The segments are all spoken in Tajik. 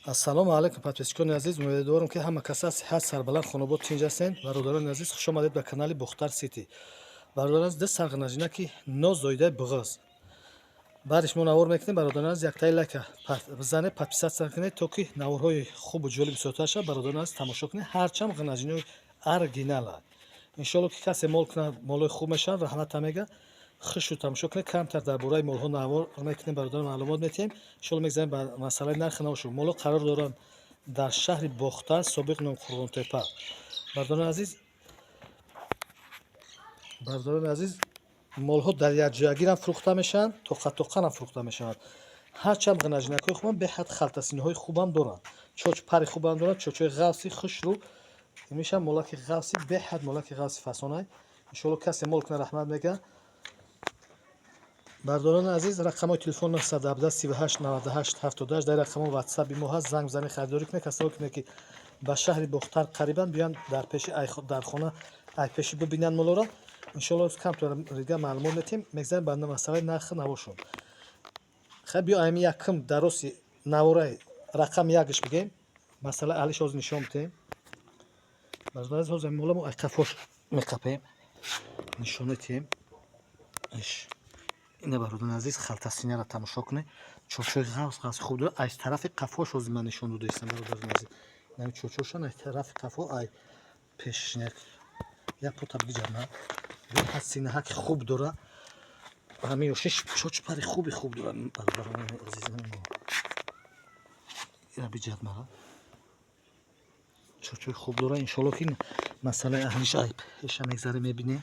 Ассалому алайкум, подписчикони азиз. Умедворам, ки ҳама каса сиҳат, сарбаланд, хонобод, тинҷ ҳастен. Бародарони азиз, хуш омадед ба канали Бохтар Сити. Бародарони азиз, ду сарғинажина, ки нозоидаи буғиз, баъдиш мо навор мекунем. Бародарони азиз, яктаи лайка бизанед, подписаться кунед, то ки наворҳои хубу ҷолиб бисёртар шавад. Бародарони азиз, тамошо кунед, ҳарчанд ғинажинои оригинала. Иншоалло, ки касе мол кунад, молои хуб мешавад, раҳмата мега. Хушу тамошо кунед. Камтар дар бораи молҳо навор мекунем, бародарон, маълумот метиҳем. Иншоалло, мегзарем ба масъалаи нархи навошу. Молҳо қарор доранд дар шаҳри Бохтар, собиқ ном Қурғонтепа. Бародарони азиз, молҳо дар якҷоягирам фурӯхта мешаванд, тоқа-тоқанам фурӯхта мешаванд. Ҳарчанд ғинажинакҳои хубам, беҳад халтасиниҳои хубам доранд, чоч пари хубам доранд, чочҳои ғафси хушрӯ мешаванд. Молаки ғафси, беҳад молаки ғафси фасонай. Иншоалло, касе мол кунад, раҳмат мега. Бародарони азиз, рақамҳои телефон 917 38 98 78. Дар рақамҳо ватсаби мо ҳаст, занг бизанед, харидорӣ кунед. Касое кунед, ки ба шаҳри Бохтар қарибанд, биёянд, дар пеши дар хона айпеши бибинанд молоро. Иншоалло, камтар дига маълумот метиҳем. Мегзарем ба масъалаи нархи навошон. Хай, биё, ами якум дароси навораи рақами якш бигем. Масъалаи алиш ҳозир нишон бидиҳем. Бародари азиз, ҳозир мола мо айқафош меқапем, нишон метиҳем. Ина, бародари азиз, халтасинаро тамошо кунед, чочои ғафс ғафси хуб дорад. Аз тарафи қафош ҳозир ман нишон додаистам, бародари азиз. Инами чочошон аз тарафи қафо, ай пеш як пота биҷарна. Беҳад синаҳаки хуб дора. Ҳамин ёшиш чочпари хуби хуб дора, бародарони азиз. Ина биҷад мара, чочои хуб дора. Иншоалло, ки масъалаи аҳлиш ай пеша мегзаре, мебинем.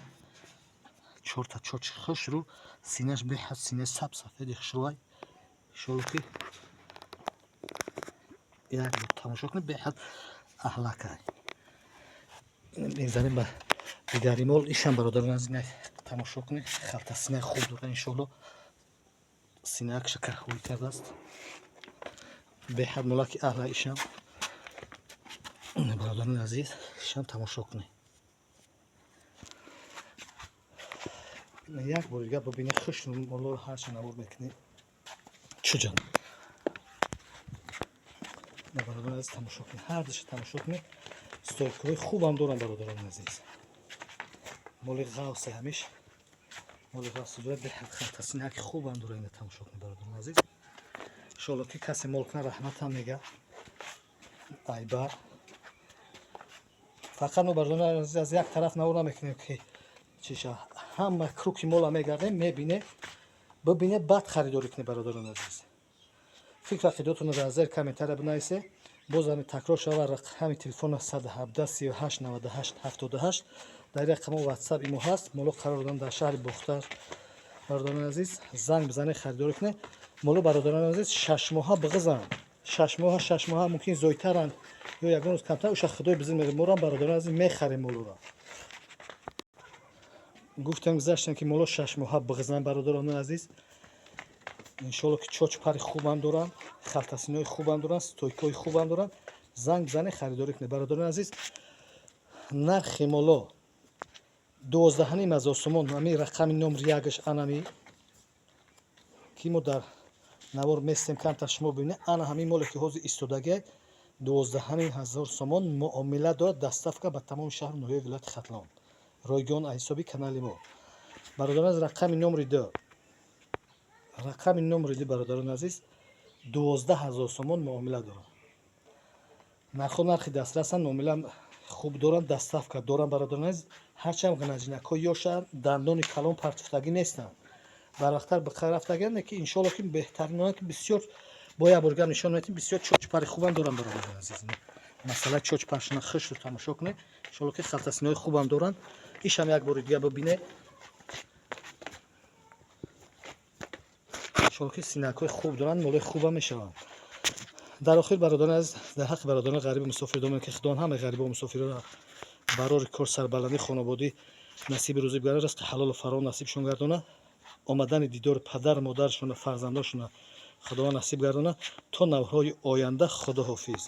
Чорта чочи хушрӯ, синаш беҳад синаи саб сафеди хушрӯай. Иншоалло, ки як бор тамошо кунед, беҳад аҳлакай. Мезанем ба дигари мол. Ишам, бародарон азиз, тамошо кунед, халта синаи хуб дора. Иншоалло, синаякша кахвӣ кардааст. Беҳад молаки аҳла ишам, бародарони азиз, ишам тамошо кунед. Як бор дига бибинед, хуш молоро ҳарчи навор мекунед. Чуҷан, бародарони азиз, тамошо кунед, ҳардуша тамошо кунед. Стойкаҳои хубам дорам, бародарони азиз. Моли ғавсе, ҳамиш моли ғавси дорад. Беҳад халтасинаки хубам дора. Ина тамошо кунед, бародарони азиз. Иншоалло, ки касе мол кунад, раҳматам мега. Айбар фақат мо, бародарони азиз, аз як тараф навор намекунем, ки чиша. Ҳама круги мола мегардем, мебине, бибине, баъд харидорӣ кунед. Бародарони азиз, фикр ақидотонро дар зери комментария бинависе. Боз ҳами такрор шава, рақами телефон 117 38 98 78. Дар рақамо ватсап имо ҳаст. Моло қарор доранд дар шаҳри Бохтар. Бародарони азиз, занг бизанед, харидорӣ кунед. Моло, бародарони азиз, 6 моҳа биғизанд, 6 моҳа, 6 моҳа мумкин зойтаранд ё ягон рӯз камтар, уша худои бизин мегӯяд. Морам, бародарони азиз, мехарем молоро. Гуфтем, гузаштем, ки моло 6 моҳа биғизанд. Бародарони азиз, иншоалло, ки чоч пари хубам доранд, халтасинои хубам доранд, стойкаҳои хубам доранд. Занг бизанед, харидорӣ кунед. Бародарони азиз, нархи моло 12,5 ҳазор сомон. Ҳамин рақами номри якаш, анами ки мо дар навор местем, камтар шумо бибинед. Ана ҳамин моле, ки ҳозир истодагиай, 12,5 ҳазор сомон муомила дорад. Доставка ба тамоми шаҳру ноҳияи вилояти Хатлон ройгон аз ҳисоби канали мо. Бародарон азиз, рақами номри ду, рақами номри ду, бародарони азиз, 12 ҳазор сомон муомила дорад. Нархҳо нархи дастрасанд, муомила хуб доранд, доставка доранд. Бародарони азиз, ҳарчанд ғинаҷинакҳо ёшанд, дандони калон партуфтагӣ нестанд, барвақттар биқа рафтагианд, ки иншоалло, ки беҳтаринонанд, ки бисёр бо як бор гап нишон медиҳем. Бисёр чочпари хубам доранд, бародарони азиз. Масъалаи чочпаршона хушро тамошо кунед. Иншоалло, ки халтасинои хубам доранд. Ишам як бори дига бибинед. Иншоалло, ки синакҳои хуб доранд, молои хубам мешаванд. Дар охир, бародарони азиз, дар ҳаққи бародарони ғариби мусофир домем, ки худованд ҳамаи ғарибо мусофирро барори кор, сарбаландӣ, хонободӣ насиби рӯзӣ бигардонад, ризқи ҳалолу фаровон насибшон гардонад, омадани дидори падару модарашона, фарзандошона худованд насиб гардонад. То наворҳои оянда, худоҳофиз.